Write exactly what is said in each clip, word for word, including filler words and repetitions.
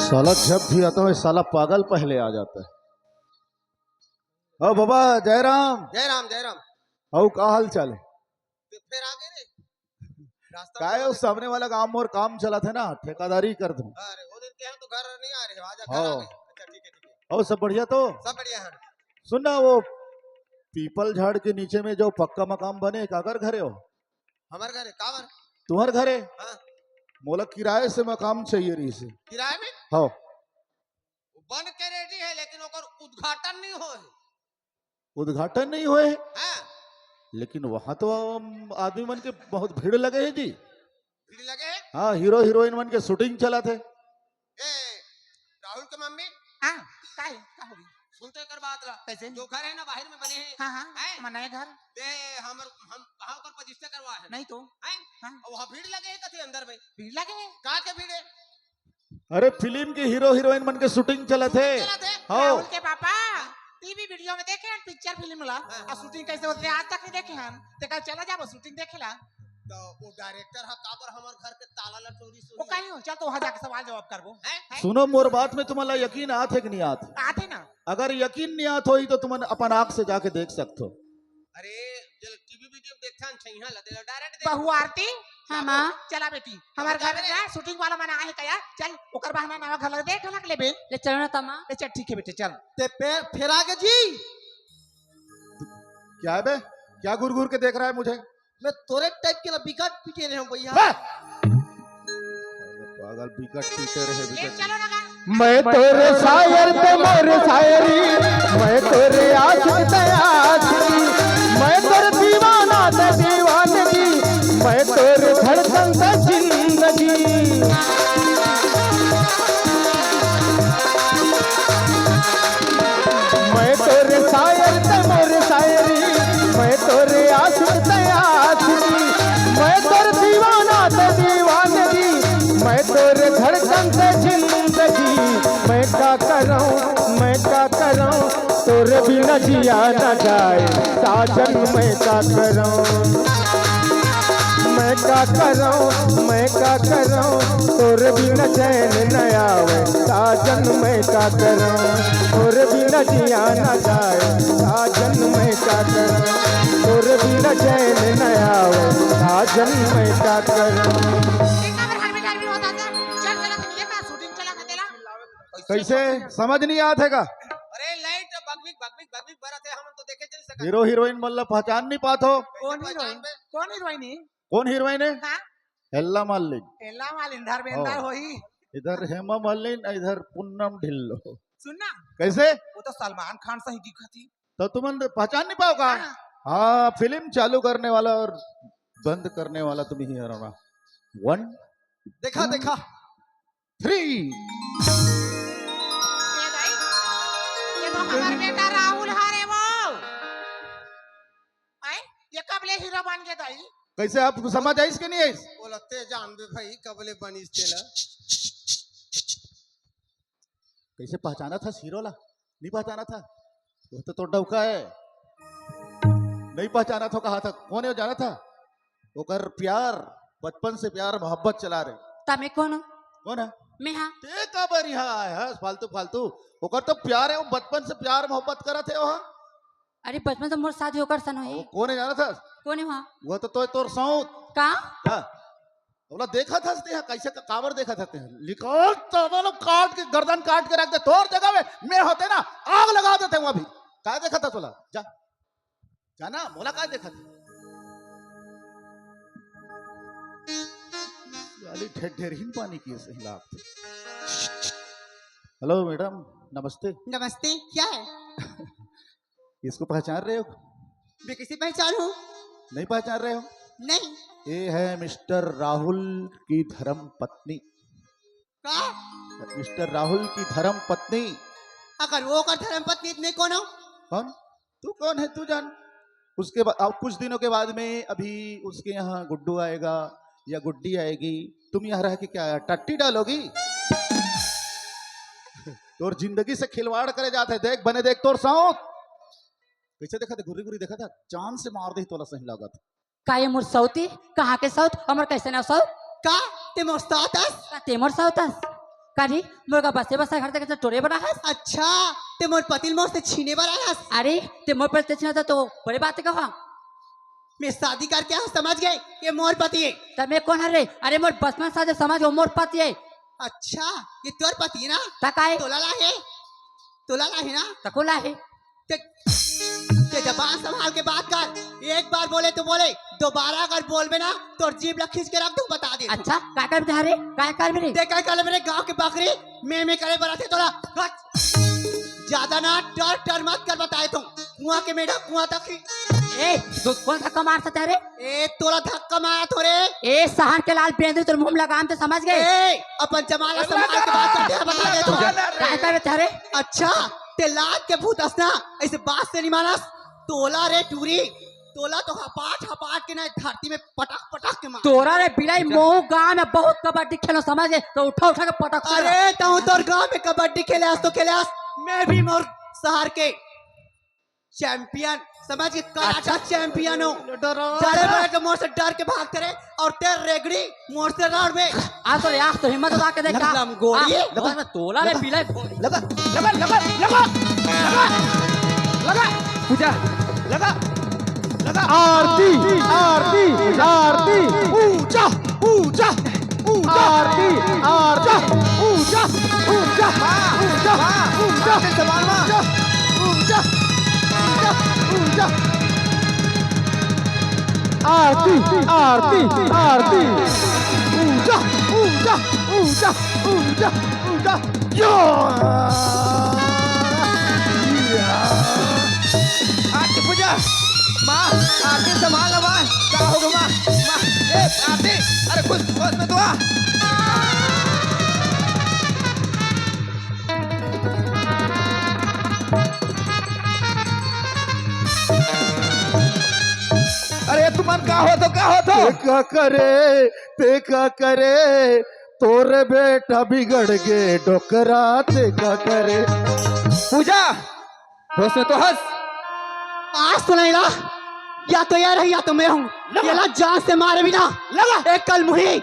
साला जब भी आता है, साला पागल पहले आ जाता है। ओ बाबा, जय राम। जय राम, जय राम। अउ का हाल चाल है? ते फेर आगे रे। रास्ता काय में हो, सामने वाला गांव मोर काम चलत हे ना, ठेकेदारी करत हूँ। अरे, वो दिन के हम तो घर नहीं आ रहे, आजा, घर आ हाँ। गए। अच्छा, ठीक है, ठीक है। अउ सब बढ़िया तो? सब बढ़िया है। सुन ना, वो पीपल झाड़ के नीचे में जो पक्का मकान बने, काकर घर हे वो? हमार घर हे, काबर? तुम्हार घर हे? हाँ। मोला किराए से मकान चाहिए रहिसे। किराए में? हाँ। वो बन के रेडी है, लेकिन ओकर उद्घाटन नहीं होए। उद्घाटन नहीं होए? हाँ। लेकिन वहां तो, अम, आदमी मन के बहुत भीड़ लगे हे जी। भीड़ लगे हे? हाँ, हीरो हीरोइन मन के शूटिंग चलत हे। ए, राहुल के मम्मी? हाँ, का हे? का हो गई? सुन तो एकर बात ला। कैसे? जो घर हे ना, बाहर में बने हे। हाँ, हाँ, हैं? हमर नया घर। ते हमर, हम कहाँ ओकर पजिस्टर करवा हे? नहीं तो। हैं? हाँ। अउ वहाँ भीड़ लगे हे कथे अंदर में। भीड़ लगे हे? का के भीड़ हे? अरे, फिल्म के हीरो हीरोइन मन के शूटिंग चलत हे। चलत हे? हाँ। राहुल के पापा, टीवी वीडियो में देखे हन पिक्चर फिल्म ला, हाँ। अउ शूटिंग कैसे होथे आज तक नहीं देखे हन। ते कल चला जाबो शूटिंग देखे ला। तो वो डायरेक्टर हा काबर हमर घर के ताला ला टोरिस वो होही? कहीं हो, चल तो वहाँ जाके सवाल जवाब करबो। हैं? हैं? सुनो मोर बात में तुम्हारा यकीन आत हे कि नहीं आत? आत हे ना। अगर यकीन नहीं आत होही तो तुमन अपन आँख से जाके देख सकत हो। अरे, चल टीवी वीडियो में देखथन, छैहा ला, तेला डायरेक्ट देख। बहू आरती, हाँ माँ। चला बेटी, हमर घर में जा, शूटिंग वाला मन आए हे कया, चल, ओकर बहाना नवा घर लग देख लग लेबे। ले चलो ना तमा। ले चल, ठीक है बेटे, चल। ते पे-, फेर आगे जी। क्या है बे? क्या घूर घूर के देख रहा है मुझे? मैं तोरे टाइप के ला बिकट पीटे रहे हूँ भैया। बे! पागल बिकट पीटे रहे, ले बिकट। चलो ना गा। मैं तोरे शायर ते मोर शायरी, मैं तोरे आशिक ते आशिकी, मैं तोरे दीवाना ते दीवानगी, मैं तोरे धड़कन ते जिंदगी। मैं तोरे शायर ते मोर शायरी, मैं तोरे आशिक ते आशिकी, मैं तोरे दीवाना ते दीवानगी, मैं तोरे धड़कन ते जिंदगी। मैं का करौं, मैं का करौं, तोरे बिना जिया ना जाए, साजन मैं का करौं। मैं का करौं, मैं का करौं, तोरे बिना चैन न आवे, साजन मैं का करौं, तोरे बिना जिया न जाए, साजन मैं का करौं, तोरे बिना चैन न आवे, साजन मैं का करौं। देखा अगर हर में टाइम होता था, चल चला तो ये का शूटिंग चला था तेरा। कैसे समझ नहीं आत हे का? अरे लाइट बगबिग बगबिग बगबिग बरत हे, हमन तो देखे चल सकत। हीरो हीरोइन मन ला पहचान नहीं पात हो। कौन हीरोइन? कौन हीरोइन हे? कौन हीरोइन हे? हाँ? हेल्ला मालिन। हेल्ला मालिन, धर्मेंद्र हाँ। होही। इधर हेमा मालिन, इधर पूनम ढिल्लो। सुन ना। कैसे? वो तो सलमान खान सही दिखत हे। तो तुमन पहचान नहीं पाओ का? हाँ। हाँ, फिल्म चालू करने वाला और बंद करने वाला तुम ही हो ना। One, देखा, two, देखा। Three। ये भाई, ये तो हमर बेटा राहुल हरे वो। हैं? ये कब ले हीरो बन गे दाई? कैसे, आपको समझ आइस कि नहीं आइस? बोला ते जान बे भाई, कब ले बनिस तेला। कैसे पहचाना था हीरो ला? नहीं पहचाना था? वो तो, तो डौका है। नहीं पहचाना था, कहा था, कौन है वो जाना था? ओकर प्यार, बचपन से प्यार मोहब्बत चला रहे। तमे कौन हो? कौन है? मैं हाँ। ते काबर यहाँ आए हस? फालतू, फालतू। ओकर तो प्यार है, वो बचपन से प्यार मोहब्बत करत हे वो। अरे बचपन तो मोर साथ ही ओकर सन वो होही। कौन है जाना था? कौन है वहाँ? वो तो, तो तोर सौत। का? हाँ। ओला देखत हस ते, कैसे का, काबर देखत हस ते? निकाल तबला काट के, गर्दन काट के रख दे। तोर जगह में मैं होते ना, आग लगा देते वहाँ भी। का देखत हस ओला? जा। जाना, मोला काय देखत हे? साली ढेर ढेर ही पानी की सही लागत हे। हेलो मैडम, नमस्ते। नमस्ते, क्या है? इसको पहचान रहे हो? मैं किसे पहचानूं? नहीं पहचान रहे हो? नहीं। ये है मिस्टर राहुल की धर्म पत्नी। का? मिस्टर राहुल की धर्म पत्नी। अगर वो ओकर धर्म पत्नी इतने कौन हो? कौन? तू कौन है, तू जान। उसके बाद, अब कुछ दिनों के बाद में अभी उसके यहाँ गुड्डू आएगा या गुड्डी आएगी, तुम यहाँ रह के क्या टट्टी डालोगी? तोर जिंदगी से खिलवाड़ करे जात हे। देख बने, देख तोर सौत। कैसे देखत हे? घुर्री घुर्री देखत हे। जान से मार दे तोला सही लागत। का ये मोर सौत ए? कहाँ के सौत? अउ मोर कैसे ना सौत? का ते मोर सौत अस? का ते मोर सौत अस? का रे, मोर का बसे बसा घर तक टोरे बना हस? अच्छा, ते मोर पति ल मोर से छीने बर आयस? अरे, ते मोर पति ल छीना त तो बड़े बात कहा। मैं शादी करके आया हूँ, समझ गए? ये मोर पति है। त मैं कोन हरे? अरे, मोर बचपन से जो समझ, वो मोर पति है। अच्छा, ये तोर पति है ना? त का है? तोला ला है? तोला ला है ना? त को ला है? ते, ते जबान संभाल के बात कर। एक बार बोले तो बोले, दोबारा अगर बोलबे ना, तोर जीभ ला खींच के रख दूं, बता दे। अच्छा, काय कर बेटा रे? काय कर मेरे? ते काय कर मेरे गांव के बकरी, मैं, मैं करे बराते तोला। हट। ज्यादा ना टर टर मत कर, बताए तो। कुआं के मेढा कुआं तक ही। ए, तो कौन धक्का मार सकता है रे? ए, तोला धक्का मारा थो रे। ए, शहर के लाल बेंदू तोर मुंह में लगाम ते समझ गए? ए, अपन जमाना संभाल के बात करते हैं, बता दे तू। काय कर बेटा रे? अच्छा, ते लात के भूत हस ना, ऐसे बात से नहीं मानस। तोला रे टूरी, तोला तो हपाट हपाट के ना धरती में पटक पटक के मार। तोरा रे बिलाई, मोहू गांव में बहुत कबड्डी खेलो समझ गए, तो उठा उठा के पटक। अरे, तू तोर गांव में कबड्डी खेले हस तो खेले हस, मैं भी मोर शहर के चैंपियन, समझ के कराटा चैंपियन हूँ। डरा। जाने वाले के मोर से डर के भागते रहे और तेरे रेगड़ी मोर से लड़ में। आ तो रे, आ तो हिम्मत उठा के देख। लंगोड़ी। आ, लगा। तोला रे लगा। बिलाई। लगा, लगा, लगा, लगा, लगा, लगा। पूजा। लगा, लगा। आरती, आरती, आरती। पूजा, पूजा। ऊंचा, आरती, आरती, ऊंचा, ऊंचा, वाह, ऊंचा, वाह, ऊंचा, आरती संभाल, वाह। ऊंचा, ऊंचा, ऊंचा, ऊंचा। आरती, आरती, आरती। ऊंचा, ऊंचा, ऊंचा, ऊंचा, ऊंचा। या! या! आरती पूजा, माँ, आरती संभाल ना माँ, का होगा माँ? माँ, ए, आरती, अरे कुछ होश में तो आ। अरे तुमन का हो तो, का हो तो? ते का करे, ते का करे, तोरे बेटा बिगड़ गे डोकरा, ते का करे? पूजा, होश में तो हस। आज तो नहीं ला, या तो ये रही या तो मैं हूँ। लगा। ये ला जान से मारे बिना। लगा। एक कल मुही,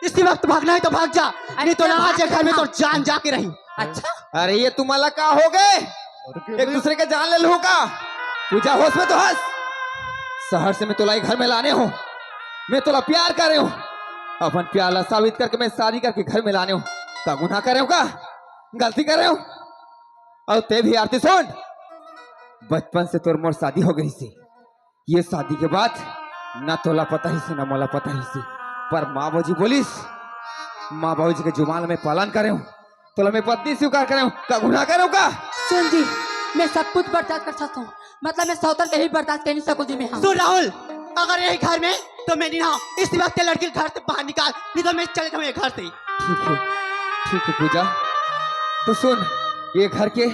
इसी वक्त भागना है तो भाग जा, अरे नहीं तो ना क्या आज ये घर में तो जान जाके रही। अच्छा। अरे ये तुम्हाला का हो गए? एक दूसरे के जान ले लूं का? पूजा होश में तो हस। शहर से मैं तोला ये घर में लाने हूँ, मैं तोला प्यार करे हूँ, अपन प्यार ला साबित करके मैं शादी करके घर में लाने हूँ। का गुनाह करे हूँ का? गलती करे हूँ? अउ ते भी आरती सुन, बचपन से तोर मोर शादी हो गई से। ये शादी के बाद ना तोला पता ही से, ना मोला पता ही से, पर माँ बाबूजी बोलिस, माँ बाबूजी के जुबान में पालन करे हूँ, तोला मैं पत्नी स्वीकार करे हूँ, का गुनाह करे हूँ का? सुन जी, मैं सब कुछ बर्दाश्त कर सकता हूँ, मतलब मैं सौतन के ही बर्दाश्त कर नहीं सकूँ जी मैं, हाँ। सुन राहुल, अगर यही घर में तो मैं नहीं रहा, इसी वक्त ये लड़की घर से बाहर निकाल, नहीं तो मैं चले जाऊँ ये घर से। ठीक है, ठीक है पूजा, तो सुन, ये घर के,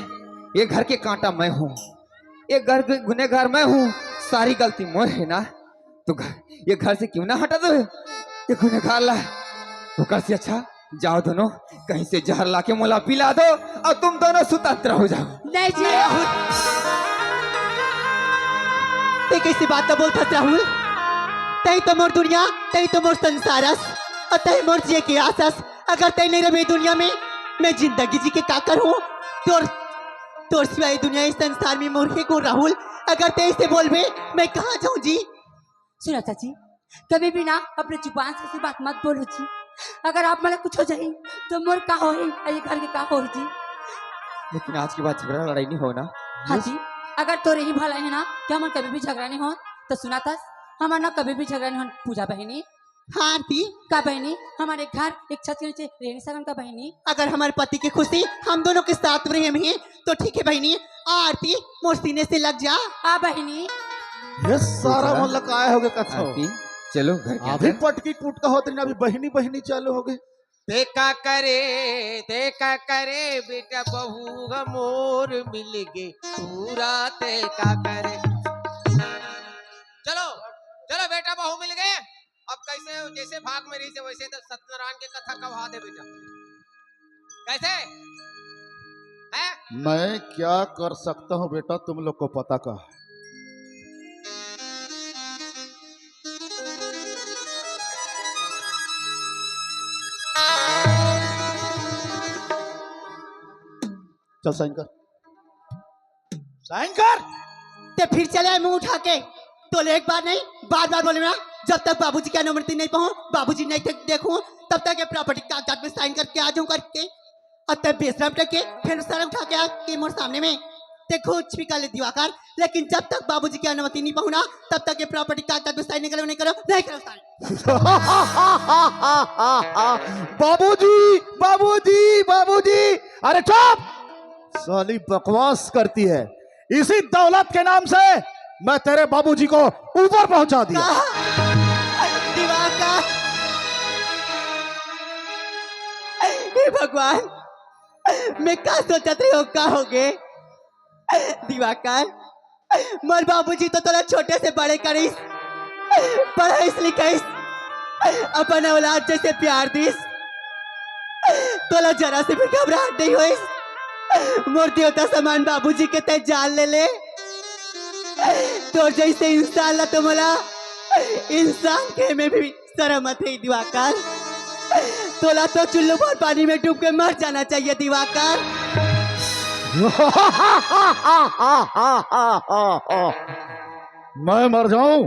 ये घर के कांटा मैं हूँ, ये घर के गुनहगार मैं हूँ, सारी गलती मोर है ना, तो घर, ये घर से क्यों ना हटा दो ये गुनहगार ला। ओकर से अच्छा जाओ दोनों, कहीं से जहर लाके मोला पिला दो और तुम दोनों स्वतंत्र हो जाओ। नहीं जी। ते कैसी बात बोलत हस राहुल? तई तो मोर दुनिया, तई तो मोर संसार अस, और तई मोर जिए के आस अस। अगर तई नहीं रहे दुनिया में, मैं जिंदगी जी के का करूँ? तोर, तोर सिवाय दुनिया इस संसार में मोर हे को राहुल? अगर तई से बोलबे, मैं कहाँ जाऊँ जी? सुनो चाची, कभी भी ना अपने जुबान से ऐसी बात मत बोलो जी। अगर आप मला कुछ हो जाए तो मोर का होही, ये घर के का होही जी? लेकिन आज के बाद झगड़ा लड़ाई नहीं हो ना? हाँ जी, अगर तोर यही भला है ना कि हमन कभी भी झगड़ा नहीं हो, तो सुना तस, हमन ना कभी भी झगड़ा नहीं हो। पूजा बहिनी। हाँ आरती। का बहिनी, हमन एक घर एक छत के नीचे रह नहीं सकन का बहिनी? अगर हमारे पति की खुशी हम दोनों के साथ प्रेम है तो ठीक है बहिनी। आरती, मोर सीने से लग जा। हाँ बहिनी। ये सारा चुप रहा। मन लगा हो गए कथो। आरती, चलो घर के अभी अंदर। पटकी टूट का होत रही ना, अभी बहिनी बहिनी चालू हो गए। देखा करे, देखा करे, बेटा बहू मोर मिल गए, पूरा देखा करे। चलो, चलो बेटा बहू मिल गए। अब कैसे, जैसे भाग में रही से वैसे तो सत्यनारायण के कथा कहा दे बेटा। कैसे? हैं? मैं क्या कर सकता हूँ बेटा, तुम लोग को पता का है। चल, साइन कर, साइन कर। ते फिर चले आए मुंह उठा के। तो एक बार नहीं, बार बार बोले ना, जब तक बाबूजी की अनुमति नहीं पाऊं, बाबूजी नहीं देख-, देखूं, तब तक ये प्रॉपर्टी कागजात में साइन करके आ जाऊं करके। और ते बेशरम टके, फिर सर उठा के आ कि मोर सामने में ते कुछ भी कर ले दिवाकर, लेकिन जब तक बाबूजी की अनुमति नहीं पाऊं ना, तब तक ये प्रॉपर्टी कागजात में साइन नहीं करो, नहीं करो, नहीं करो साइन। बाबूजी, बाबूजी, बाबूजी, अरे चुप! साली बकवास करती है। इसी दौलत के नाम से मैं तेरे बाबूजी को ऊपर पहुंचा दिया। का? दिवाकर, हे भगवान, मैं का सोचत रहे हो, का हो गे? दिवाकर, मोर बाबूजी तो तोला छोटे से बड़े करिस, पढ़ाईस लिखाईस, अपन औलाद जैसे प्यार दिस, तोला जरा से भी घबराहट नहीं होइस। मोर देवता समान बाबूजी के तैं जान ले ले। तोर जैसे इंसान ला तो मोला इंसान कहे में भी शरम आथे दिवाकर। तोला तो चुल्लू भर पानी में डूब के मर जाना चाहिए दिवाकर। मैं मर जाऊं?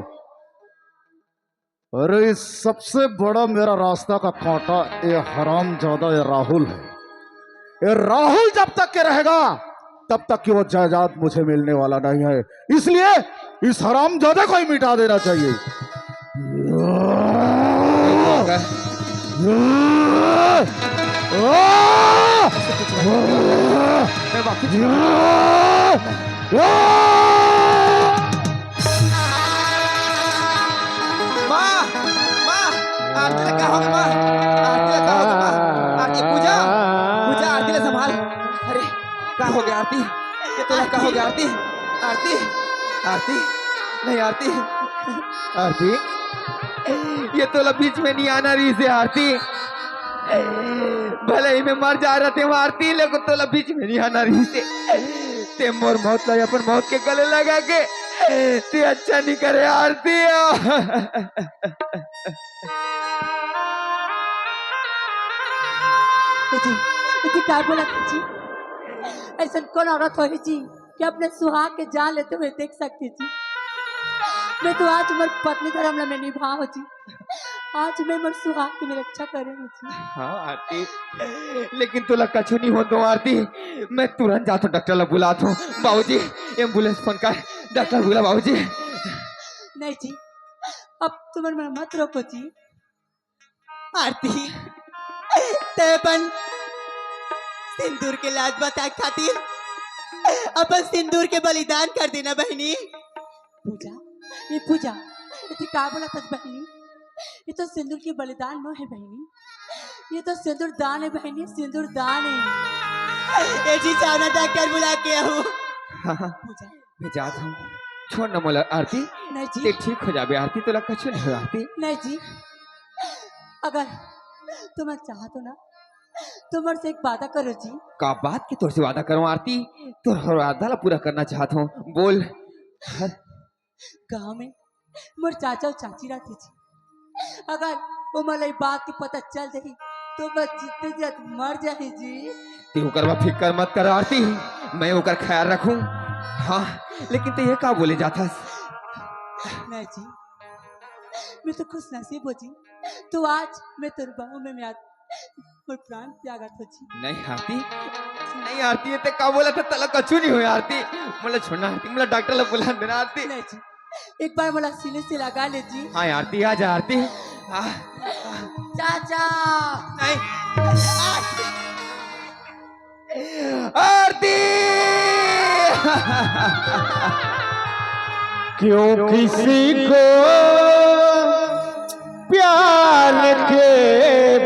अरे, इस सबसे बड़ा मेरा रास्ता का कांटा ये हरामजादा, ये राहुल है। ये राहुल जब तक के रहेगा, तब तक की वो जायदाद मुझे मिलने वाला नहीं है, इसलिए इस हरामजादे को ही मिटा देना चाहिए। मैं वापस माँ, माँ, आरती ला का हो गे माँ? आरती ला का हो गे माँ? आरती, पूजा, पूजा, आरती ला संभाल। अरे, का हो गे आरती? ये तोला का हो गे आरती? आरती, आरती, नहीं आरती, आरती, ये तोला बीच में नहीं आना रहिस हे आरती। भले ही मैं मर जा रहा थे आरती, लेकिन तोला बीच में नहीं आना रहिस हे। ते मोर मौत ला अपन मौत के गले लगा के ते अच्छा नहीं करे आरती। जी, जी, का बोलत हे जी? ऐसन कौन औरत होही जी कि अपने सुहाग के जान लेते हुए देख सकती जी? मैं तो आज मोर पत्नी धर्म ला मैं निभाहूं जी। आज मैं मोर सुहाग के मैं रक्षा करे हूँ जी। हाँ आरती, लेकिन तोला कछु नहीं होन दूं आरती। मैं तुरंत जात हूँ, डॉक्टर ला बुलात हूँ। बाबूजी, एम्बुलेंस फोन कर, डॉक्टर बुला बाबूजी। नहीं जी, अब तुम मन मत रोको जी। आरती, ते अपन सिंदूर के लाज बचाए खातिर अपन सिंदूर के बलिदान कर देना बहिनी। पूजा, ये पूजा, ये तैं का बोलत हस बहिनी? ये तो सिंदूर के बलिदान नो हे बहिनी, ये तो सिंदूर दान हे बहिनी, सिंदूर दान हे। ए जी, जाओ ना, डॉक्टर बुला के आओ। हाँ, हाँ। पूजा। मैं जात हूँ, छोड़ ना मोला आरती। नहीं जी। ते ठीक हो जाबे आरती, तोला कछु नहीं हो आरती। नहीं जी, अगर तुम चाहत हो ना, तो मोर से एक वादा करो जी। का बात के तोर से वादा करूं आरती? तोर हर वादा ला पूरा करना चाहत हूँ, बोल। गांव में मोर चाचा अउ चाची रहिथे जी, अगर ओमन ला ये बात के पता चल जाही, तो मैं जीते जात मर जाही जी। ते ओकर बा फिकर मत कर आरती, मैं ओकर ख्याल रखूं। हाँ, लेकिन ते ये का बोले जाथस? नहीं जी, मैं तो खुश नसीब हो जी, तो आज मैं तोर बाहों में, मैं आज मोर प्राण त्यागत हो जी। नहीं आरती, नहीं आरती, ये ते का बोलत हस? तोला कछु नहीं होय आरती, मोला छोड़ना आरती, मोला डॉक्टर ला बुला देना आरती। नहीं जी, एक बार मोला सीने से लगा ले जी। हाँ आरती, आ जा आरती। आ, चाचा। नहीं। आरती। क्यों किसी को प्यार के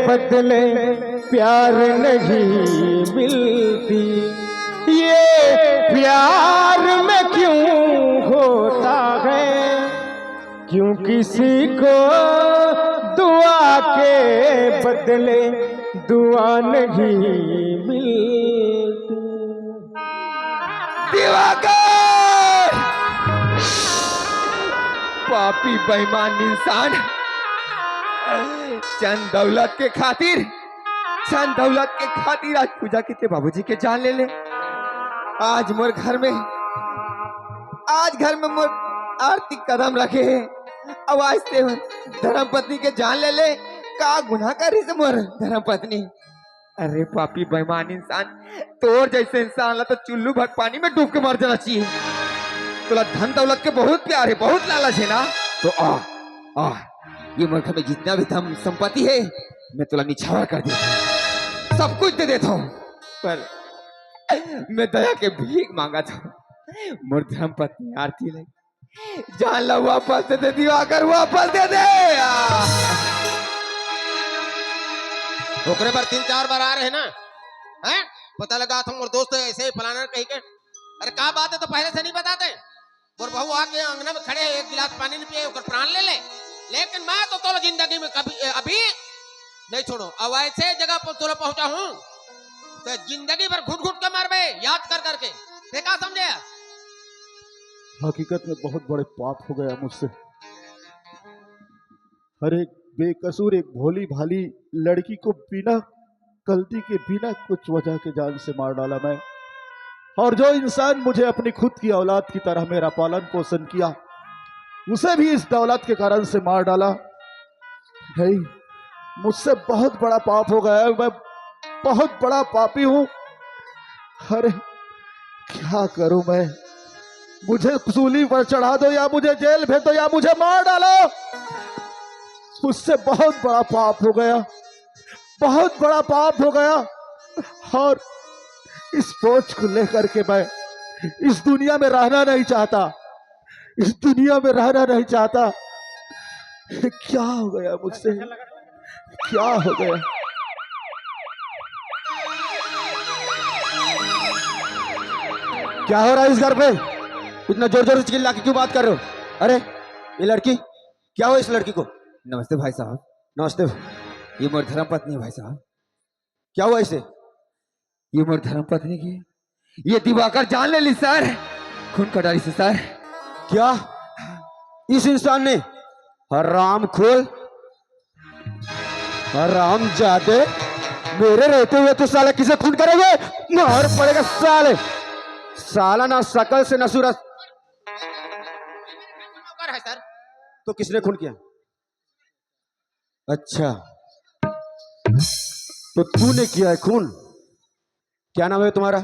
बदले प्यार नहीं मिलती, ये प्यार में क्यों होता है? क्यों किसी को दुआ के बदले दुआ नहीं मिलती? दिवाकर, पापी बेईमान इंसान, चंद दौलत के खातिर, चंद दौलत के खातिर आज पूजा के ते बाबूजी के जान ले ले। आज मोर घर में, आज घर में मोर आरती कदम रखे हे। अब आज से धर्म पत्नी के जान ले ले, का गुनाह करिस मोर धर्म पत्नी? अरे पापी बेईमान इंसान, तोर जैसे इंसान ला तो चुल्लू भर पानी में डूब के मर जाना चाहिए। तोला धन दौलत के बहुत प्यार है, बहुत लालच है ना, तो आ, आ, ये मोर घर में जितना भी धन संपत्ति है, मैं तोला निछावर कर देता हूँ, सब कुछ दे देता हूँ, पर मैं दया के भीख मांगा था। मोर धर्म पत्नी आरती ला जान ला वापस दे दे दिवाकर, वापस दे दे। आ। ओकरे बर तीन चार बार आ रहे ना, हैं? पता लगा था मोर दोस्त ऐसे ही फलाना कही के। अरे का बात है, तो पहले से नहीं बताते? मोर बहू आके अंगना में खड़े है, एक गिलास पानी नहीं पिए, ओकर प्राण ले ले। लेकिन मैं तो तोला जिंदगी में कभी, अभी नहीं छोड़ो। अब ऐसे जगह पर तोला पहुंचा हूँ तो जिंदगी भर घुट घुट के मरबे, याद कर करके। ते का समझे यार? हकीकत में बहुत बड़े पाप हो गया मुझसे। अरे, बेकसूर एक भोली भाली लड़की को बिना गलती के, बिना कुछ वजह के जान से मार डाला मैं। और जो इंसान मुझे अपनी खुद की औलाद की तरह मेरा पालन पोषण किया, उसे भी इस दौलत के कारण से मार डाला। नहीं, मुझसे बहुत बड़ा पाप हो गया है, मैं बहुत बड़ा पापी हूँ। अरे, क्या करूं मैं? मुझे सूली पर चढ़ा दो या मुझे जेल भेज दो या मुझे मार डालो। मुझसे बहुत बड़ा पाप हो गया, बहुत बड़ा पाप हो गया। और इस बोझ को लेकर के मैं इस दुनिया में रहना नहीं चाहता, इस दुनिया में रहना नहीं चाहता। क्या हो गया मुझसे, क्या हो गया? क्या हो रहा है इस घर पे? इतना जोर जोर से चिल्ला के क्यों बात कर रहे हो? अरे, ये लड़की, क्या हुआ इस लड़की को? नमस्ते भाई साहब। नमस्ते। ये मोर धर्म पत्नी है भाई साहब। क्या हुआ इसे? ये मोर धर्म पत्नी की, ये दिवाकर जान ले ली सर, खून कर डाली से सर। क्या इस इंसान ने? हराम खोल, हराम जादे, मेरे रहते हुए तो साला किसे खून करेंगे? मार पड़ेगा साले, साला ना शकल से ना सूरत। नौकर है सर। तो किसने खून किया? अच्छा, तो तूने किया है खून? क्या नाम है तुम्हारा?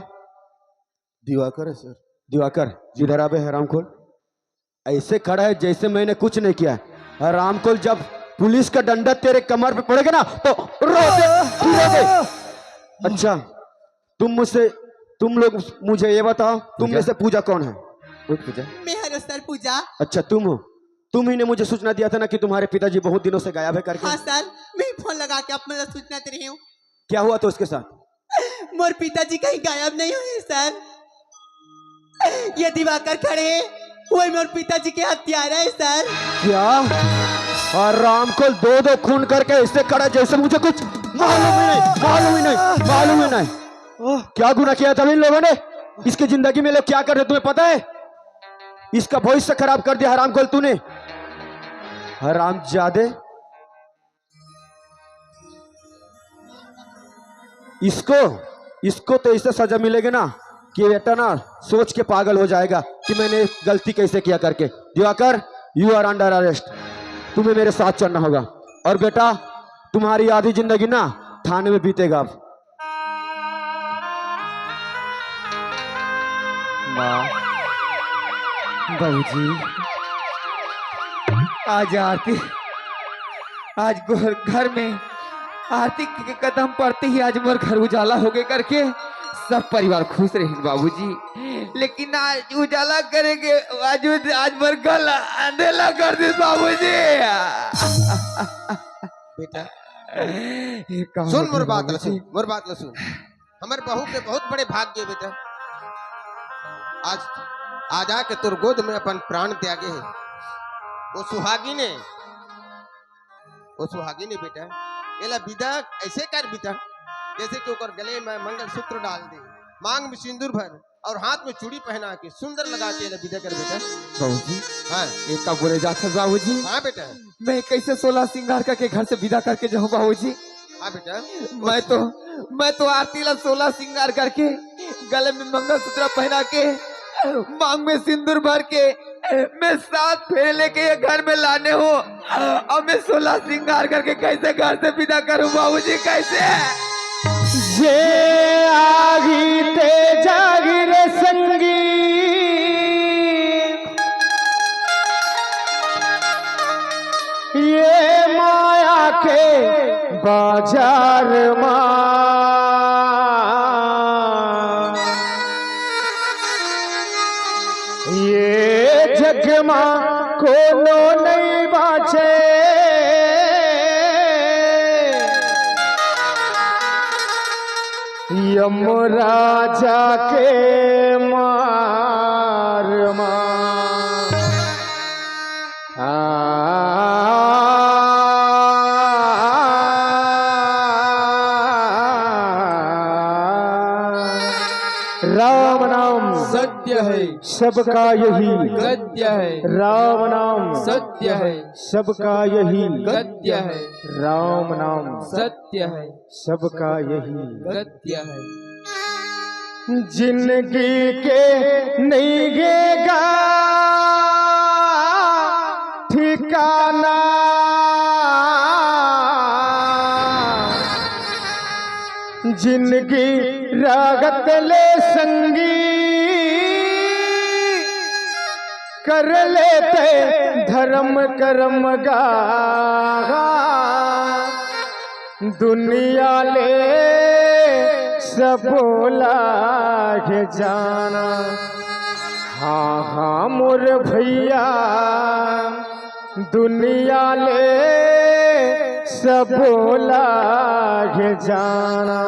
दिवाकर है सर। दिवाकर, इधर आ बे हरामखोर। ऐसे खड़ा है जैसे मैंने कुछ नहीं किया है। हरामखोर, जब पुलिस का डंडा तेरे कमर पे पड़ेगा ना तो रोते गिरोगे। अच्छा, तुम मुझसे, तुम लोग मुझे ये बताओ, तुम में से पूजा कौन है? उठ पूजा। मैं हरो सर पूजा। अच्छा, तुम हो। तुम ही ने मुझे सूचना दिया था ना कि तुम्हारे पिताजी बहुत दिनों से गायब है करके। हाँ सर, मैं फोन लगा के आप मतलब सूचना दे रही हूँ। क्या हुआ था उसके साथ? मोर पिताजी कहीं गायब नहीं हुए सर। ये दिवाकर खड़े हैं, वही मोर पिताजी के हत्यारा है सर। क्या? हरामखोर, दो दो खून करके इससे खड़ा जैसे मुझे कुछ मालूम ही नहीं, मालूम ही नहीं, मालूम ही नहीं। क्या गुनाह किया था इन लोगों ने? इसकी जिंदगी में लोग क्या कर रहे तुम्हें पता है? इसका भविष्य खराब कर दिया हरामखोर तूने। हरामजादे, इसको, इसको तो ऐसे सजा मिलेगी ना कि बेटा ना सोच के पागल हो जाएगा कि मैंने गलती कैसे किया करके। Diwakar, you are under arrest, तुम्हें मेरे साथ चलना होगा। और बेटा, तुम्हारी आधी जिंदगी ना थाने में बीतेगा। अब माँ, बाबूजी, आज आरती, आज घर में आरती के कदम पड़ते ही आज मोर घर उजाला हो गए करके सब परिवार खुश रहे बाबूजी। लेकिन आज उजाला करेंगे, आज, आज मोर घर अंधेला कर दे बाबूजी। बेटा, सुन मोर बात ला सुन, मोर बात ला सुन। हमर बहू के बहुत बड़े भाग्य बेटा। आज, आज आके तोर गोद में अपन प्राण त्यागे है। वो सुहागिन है, वो सुहागिन है बेटा। एला विदा ऐसे कर बेटा, जैसे कि ओकर गले में मंगलसूत्र डाल दे, मांग में सिंदूर भर और हाथ में चूड़ी पहना के सुंदर लगा के एला विदा कर बेटा। बाबूजी, हाँ। ये का बोले जात है बाबूजी? हाँ बेटा। मैं कैसे सोलह श्रृंगार करके घर से विदा करके जाऊं बाबूजी? हाँ बेटा। मैं तो, मैं तो आरती ला सोलह श्रृंगार करके गले में मंगलसूत्र पहना के, मांग में सिंदूर भर के, मैं सात फेरे लेके ये घर में लाने हूँ। अब मैं सोलह श्रृंगार करके कैसे घर से विदा करूँ बाबूजी, कैसे? जे आगी ते जागी रे संगी, ये माया के बाजार मा, ये जग मा कोनो नहीं बाचे। यमराजा के मार मा। आ, राम नाम सत्य है, सबका यही गत्य है। राम नाम सत्य है, सबका यही गत्य है। राम नाम सत्य है, सबका यही गत्य है। जिंदगी के नहीं गेगा ठिकाना, जिंदगी रगत ले संगी, कर लेते धर्म कर्म गा। दुनिया ले सब लाग जाना। हाँ, हाँ, मोर भैया, दुनिया ले सब लाग जाना।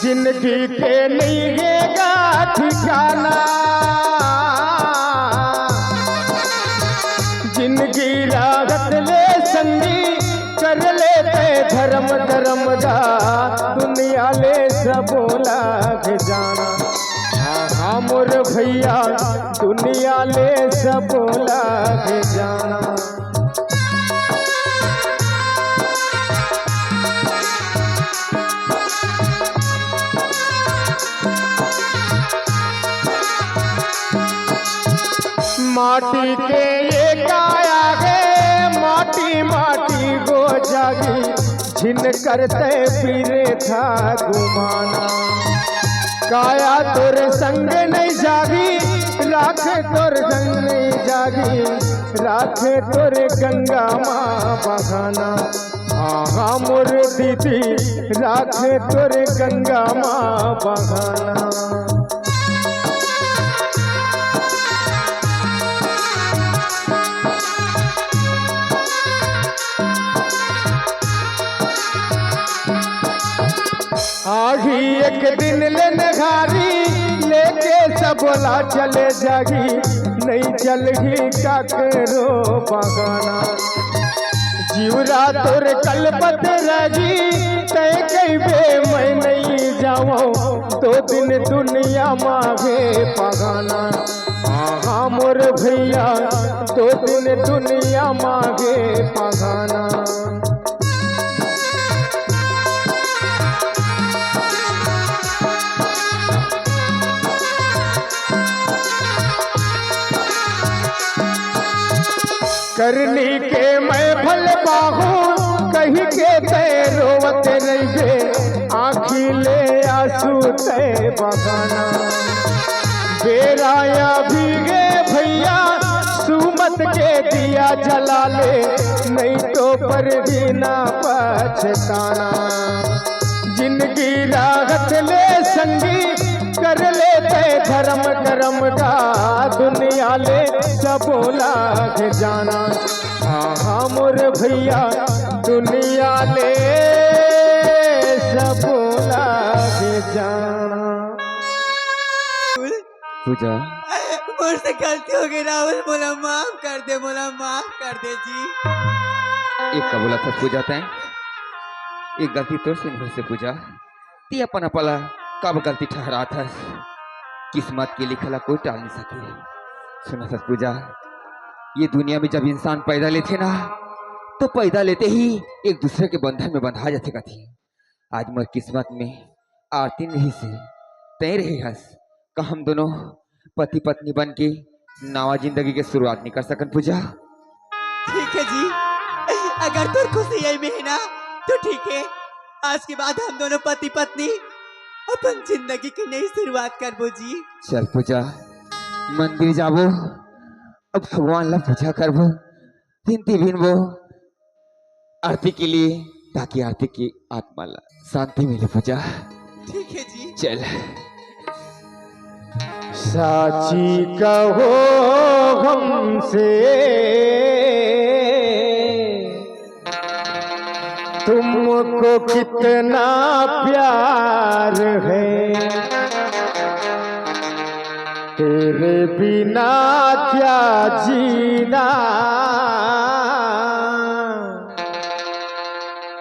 जिंदगी के नहीं है गा ठिकाना, जिंदगी राहत ले संगी, कर लेते धर्म धर्म गा, दुनिया ले सब लाग जाना। हाँ, हाँ, मोर भैया, दुनिया ले सब लाग जाना। माटी के ये काया है, माटी माटी गो जागी, झिन करते फिरे था घुमाना। काया तोर संग नहीं जागी, राख तोर संग नहीं जागी, राख तोर गंगा माँ बहाना। हाँ, हाँ, मोर दीदी, राख तोर गंगा माँ बहाना। आही एक दिन ले नघारी, लेके सबला चले जागी, नहीं चलही काकरो बहाना। जीवरा तोर कलपत रही, तय कहिबे मैं नहीं जावो, दो दिन दुनिया मांगे पगाना। हाँ, हाँ, मोर भैया, दो दिन दुनिया मांगे पगाना। करनी के मैं भल पाहूँ, कही के तय रोवत रहिबे, आँखी ले आंसू तय बहाना। बेराया भीगे भैया, सुमत के दिया जला ले, नहीं तो पर भी ना पछताना। जिंदगी राहत ले संगी, कर लेते धर्म कर्म का, दुनिया ले सब लाग जाना। हाँ, हाँ, मोर भैया, दुनिया ले सब लाग जाना। पूजा। मोर से गलती हो गई राहुल, मोला माफ कर दे, मोला माफ कर दे जी। एक का बोला था पूजा तैं, एक गलती तोर से नहीं से पूजा, ती अपन अपला कब गलती ठहरात हस? किस्मत के लिखा ला कोई टाल नहीं सके। सुना सत पूजा, ये दुनिया में जब इंसान पैदा लेथे ना, तो पैदा लेते ही एक दूसरे के बंधन में बंधा जाथे कथे। आज मोर किस्मत में आरती नहीं से तय रहे हस, का हम दोनों पति पत्नी बन के नवा जिंदगी के शुरुआत नहीं कर सकन पूजा? ठीक है जी, अगर तोर खुशी यही में है ना, तो ठीक है। आज के बाद हम दोनों पति पत्नी अपन जिंदगी की नई शुरुआत करबो जी। चल पूजा, मंदिर जाबो, अब भगवान ला पूजा करबो, बिनती बिनबो आरती के लिए, ताकि आरती की आत्मा ला शांति मिले पूजा। ठीक है जी। चल। साची कहो हमसे, तुमको कितना प्यार है, तेरे बिना क्या जीना,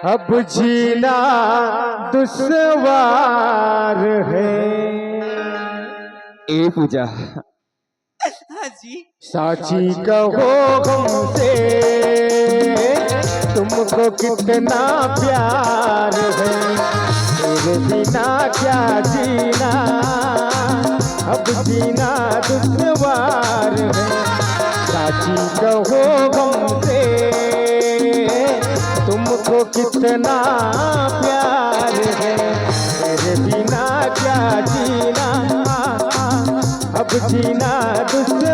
अब जीना दुश्वार है। ए पूजा, हाँ जी। साची कहो हमसे, तुमको कितना प्यार है, तेरे बिना क्या जीना, अब जीना दुश्वार है। साची कहो हमसे, तुमको कितना प्यार है, तेरे बिना क्या जीना, अब जीना दुश्वार